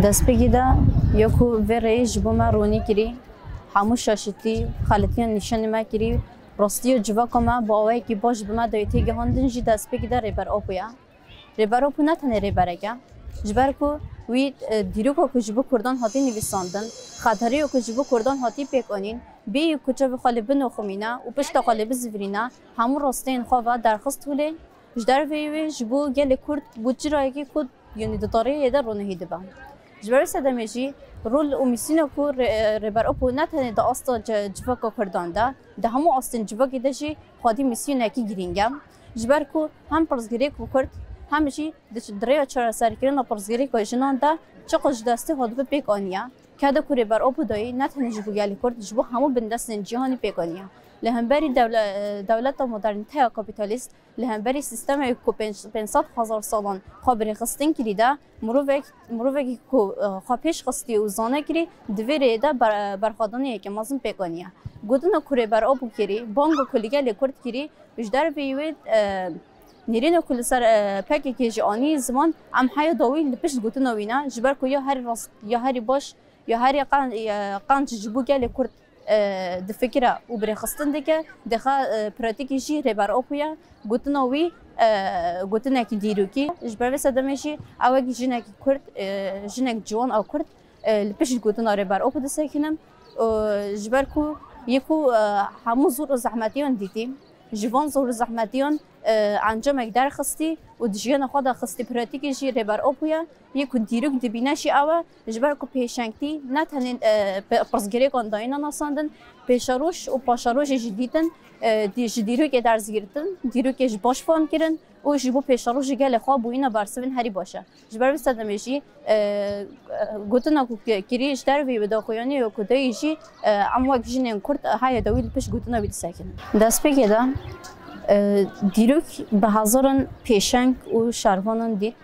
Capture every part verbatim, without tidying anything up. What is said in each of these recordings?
Destpêkê de ya ku vê rêyê ji bo me ronî kirî, hemû şaşitî, xelitiyan nîşanî me kirî, rastiya civaka me bi awayekî baş bi me dayê têgihandin jî destpêkê de Rêber Apo ye. Rêber Apo ne tenê rêberek e, ji ber ku wî, e, dîroka ku ji bo Kurdan hatî nivîsandin, xeteriya ku ji bo Kurdan hatî pêkanîn, bêyî ku çavê xwe lê binoximîne û pişta xwe lê bizivîrîne, hemû rastiyên xwe ve derxist holê. Ji derveyî wê ji bo gelê Kurd bû çirayekî ku, yanî di tarîhê de ronihî dibe. Ji ber vê sedemê jî rol û mîsyona ku rê-, Rêber Apo ne tenê di asta ci-, civaka Kurdan de, di hemû astên civakê de jî xwedî mîsyonekî girîng e. Ji ber ku hem pirsgirêk û Kurd, hem jî di, di rêya çareserkirina pirsgirêka jinan de çiqas ji destê hatibû pêk aniye. Keda ku Rêber Apo dayî ne tenê ji bo gelê Kurd, ji bo hemû bindestên cîhanî pêk aniye. Li hemberî dewle-, dewleta modernîteya kapîtalîst, li hemberî sîstemê ku pênc, pênc sed hezar salan xwe bi rêxistin kirî de, mirovek, mirovekî ku, e, xwe pêş xistî û zane kirî, di vê rêyê de ber-, berxwedaniyeke mezin pêk aniye. Gotina ku Rêber Apo kirî, banga ku li gelê Kurd kirî, ji derveyî wê, e, nêrîna ku li ser, e, P K K jî anî ziman, em heya dawî li pişt gotina wî ne, ji ber ku ya herî rast, ya herî baş, ya herî qen-, ya qenc ji bo gelê Kurd, e, difikire û bi rêxistin dike, dixe, e, pratîkê jî Rêber Apo ye. Gotina wî, e, gotinekî dîrokî. Ji ber vê sedemê jî ew wek jinekî Kurd, e, jinek ciwan a Kurd, e, li pişt gotina Rêber Apo disekinin. E, ji ber ku yê ku, e, hemû zor û zehmetiyan dîtî, ji van zor û zehmetiyan, e, encamek derxistî û di jiyana xwe de xistî pratîkê jî Rêber Apo ye. Yê ku dîrok dibîne jî ew e, ji ber ku pêşengtî ne tenê, e, pe-, pirsgirêkan dayîne nasandin, pêşeroj û paşerojê jî dîtin, e, dî-, ji dîrokê ders girtin, dîrokê ji baş fam kirin û ji bo pêşerojê gelê xwe bûyîne bersivên herî baş e. Ji ber vê sedemê jî, e, gotina ku ki-, kirî ji derveyî wê daxuyaniyê ku dayî jî, e, em wek jinên Kurd heya dawî li pişt gotina wî disekinin. Destpêkê de, e, dîrok bi hezaran pêşeng û şervanan dît.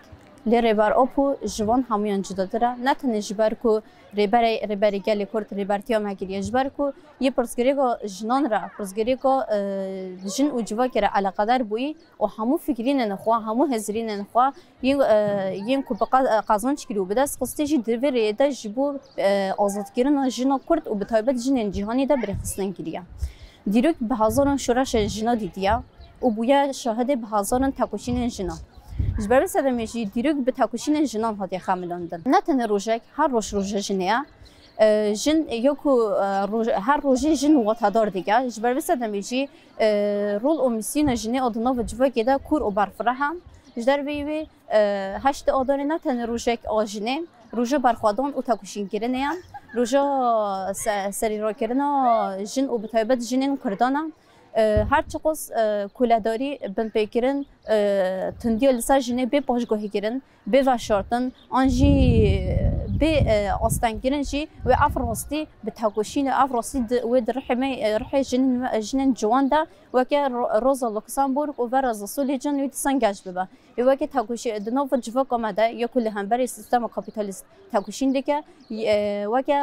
Lê Rêber Apo ji van hemûyan cudatir e. Ne tenê ji ber ku rêberê, rêberê gelê Kurd rêbertiya me kiriye, ji ber ku yê pirsgirêka jinan re, pirsgirêka, e, jin û civakê re eleqedar bûyî û hemû fikrînên xwe, hemû hizrînên xwe yên, e, yên ku bi qe-, qazanç kirî û bi dest xistî jî di vê rêyê de ji bo, e, azadkirina jina Kurd û bi taybet jinên cîhanî de bi rêxistin kiriye. Dîrok bi hezaran şoreşên jina dîtiye û bûye şahidê bi hezaran tekoşînên jinan. Ji ber vê sedemê jî dîrok bi tekoşînên jinan hatiye xemilandin. Ne tenê rojek, her roj roja jinê ye. E, jin, ya ku, e, roj-, her rojê jin watedar dike. Ji ber vê sedemê jî, e, rol û mîsyona jinê a di nava civakê de kûr û berfireh e. Ji derveyî wê, e, heştê Adarê ne tenê rojek a jinê, roja berxwedan û tekoşînkirinê ye. Roja se-, serîrakirina jin û bi taybet jinên Kurdan e. E, her çiqas, e, koledarî, binpêkirin, e, tundiya li ser jinê bê paşguhîkirin, bê veşartin, an jî bê, e, astengkirin jî wê ev rastî bi tekoşîn, ev rastî di, wê di rihê me, e, rihê jin-, jinên ciwan de weke Ro-, Rosa Luxemburg û Vera Zasulican wê dîsan geş bibe. Ê weke tekoşî-, di nava civaka me de ya ku li hemberî sîstema kapîtalîst tekoşîn dike, e, weke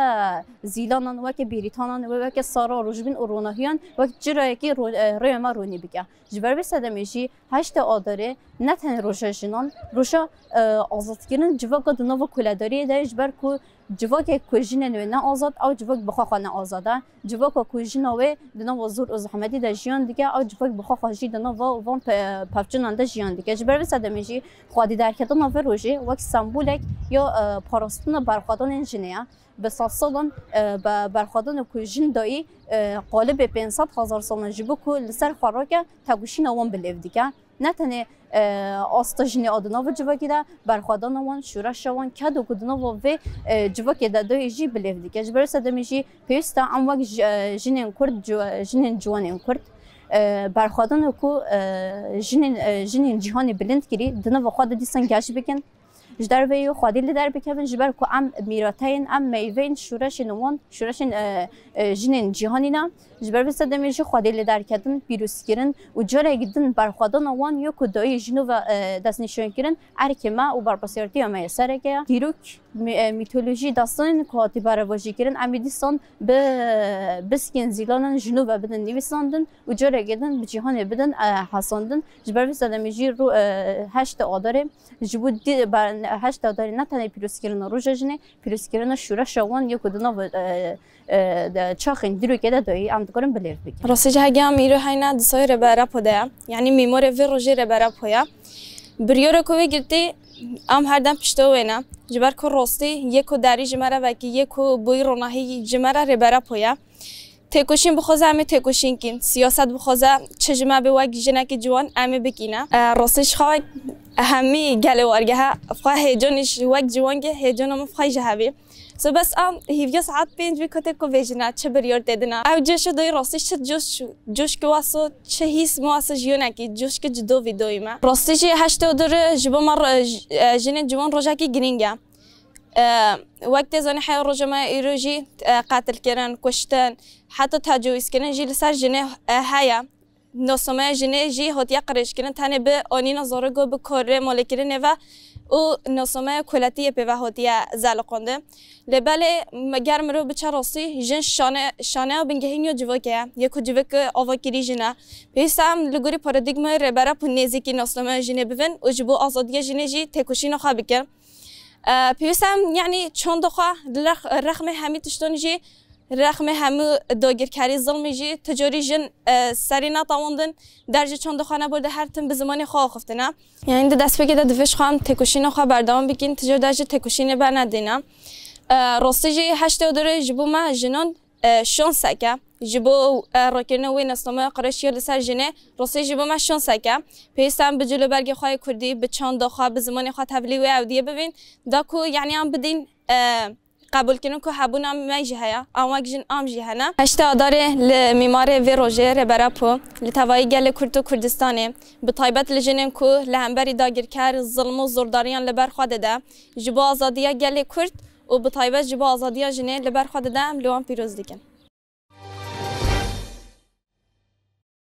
Zîlanan, weke Bêrîtanan, wê weke Sara Rojbîn û Ronahiyan wek çirayekî ro-, e, rêya me ronî bike. Ji ber vê sedemê jî heştê Adarê ne tenê roja jinan, roja, e, azadkirin civaka di nava koledariyê de ye, ji ber ku civakek ku jinên wê ne azad, ew civak bi xwe xwe ne azad e. Civaka ku jina wê di nava zor û zehmetî de jiyan dike, ew civak bi xwe xwe jî di nava van pe-, pevçinan de jiyan dike. Ji ber vê sedemê jî xwedî derketina vê rojê wek sembolek ya, e, parastina berxwedanên jinê ye. Bi sedsalan, e, be-, berxwedana ku jin dayî, e, qalibê pênc sed hezar salan ji bo ku li ser xwe rake, tekoşîna wan bi lêv dike. Ne tenê, e, asta jinê a di nava civakê de, berxwedana wan, şoreşa wan, keda ku di nava vê, e, civakê de dayê jî bi lêv dike. Ji ber sedemê jî pêwîst e em wek ji-, e, jinên Kurd, ci-, jinên ciwanên Kurd, e, berxwedana ku, e, jinên, e, jinên cîhanê bilind kirî, di nava xwe de dîsan geş bikin. Ji derveyî xwedî li der bikevin, ji ber ku em mîrateyên, em meyveyên şoreşên wan, şoreşên, e, e, jinên cîhanî ne. Ji ber vê sedemê jî xwedî li derketin, pîrozkirin û carek din berxwedana wan ya ku dayî ji nû ve, e, destnîşankirin, erkê me û berpirsiyartiya me yê sereke ye. Dîrok, mî-, e, mîtolojî, destanên ku hatî berevajîkirin, em ê dîsan bi biskên zîlanan ji nû ve bidin nivîsandin û carekê din bi cîhanê bidin, e, hesandin. Ji ber vê sedemê jî ro-, e, heştê Adarê ji bo dî-, ber-, Heşt Adarê ne tenê pîrozkirina Roja Jinê, pîrozkirina şûreşa wan yê ku di nav, e, e, de çaxên dîrokê de dayî, em dikarin bilêv bikin. Rastî jî hege em îro heyne di soyê Rêber Apo de ye. Yanî mîmarê vê rojê Rêber Apo ye. Biryara ku wê girtî, em her dem pişta wê ne. Ji ber ku rastî yê ku derî ji me re vekî, yê ku bûyî ronahî ji me re Rêber Apo ye. Têkoşîn bixwaze em ê têkoşîn kîn. Siyaset bixwaze çi ji me bê wek jinekî ciwan em ê bikîne. E, rastî ji xwe hemî gelê wargehe xwe hêcanî ji wek ciwan ge hêcana min xwe ji hevî. So bes em hîviya saet pênc bî kotê ku vêjine çi biryar tê dina. Ew coşo doyî rastî çi coş, coşkî waso, çi hîs mi waso ji yonekî coşkî cido vî doyî me. Rastî jî heştê Adarê ji bo me re-, j-, e, jinên ciwan rojekî girîng e. E, wek tê zanî heya roja me îro jî, e, qetilkirin, kuştin, heta tecawizkirin jî li ser jinê, e, heye. Nasnameya jinê jî hatiye qirêjkirin, tenê bi anîna zarok û bi karê malêkirinê ve û nasnameya koletiyê pê ve hatiye zeliqandin. Lê belê me-, ger mirov biçe rastî, jin şane-, şaneya bingehîn ya civakê ye, yê ku civik avakirî jin e. Pêwîst e em li gorî paradîgmaya Rêber Apo nêzîkî nasnameya jinê bibin û ji bo azadiya jinê jî têkoşîna xwe bikin. E, pêwîst e em, yanî çanda xwe li rex-, rexmê hemî tiştan jî, rexmê hemû dagirkerî, zilmê jî tu carî jin, e, serî netewandin, dercê çanda xwe neberde, her tim bi zimanê xwe axiftin e. Yanî di destpêkê de divê ji xwe em têkoşîna xwe berdewam bikin, tu car de jî têkoşînê bernedîne. E, rastî jî heştê Adarê ji bo me jinan e, şansek e. Ji bo, e, rakirina wê nasnameya qirêj ya li ser jinê, rastî ji bo me şansek e. Pêwîst e em bi cilûbergê xwe yê kurdî, bi çanda xwe, bi zimanê xwe tevlî wê ewdiyê bibin. Da ku, yanî em bidin, e, qebûlkirin ku hebûna me jî heye, em wek jin am jî hene. Heştê Adarê li mîmarê vê rojê Rêber Apo, li tevayî gelê Kurd û Kurdistanê, bi taybet li jinên ku li hemberî dagirker, zilm û zordariyan li ber xwe dide, ji bo azadiya gelê Kurd û bi taybet ji bo azadiya jinê li ber xwe dide, em li wan pîroz dikin.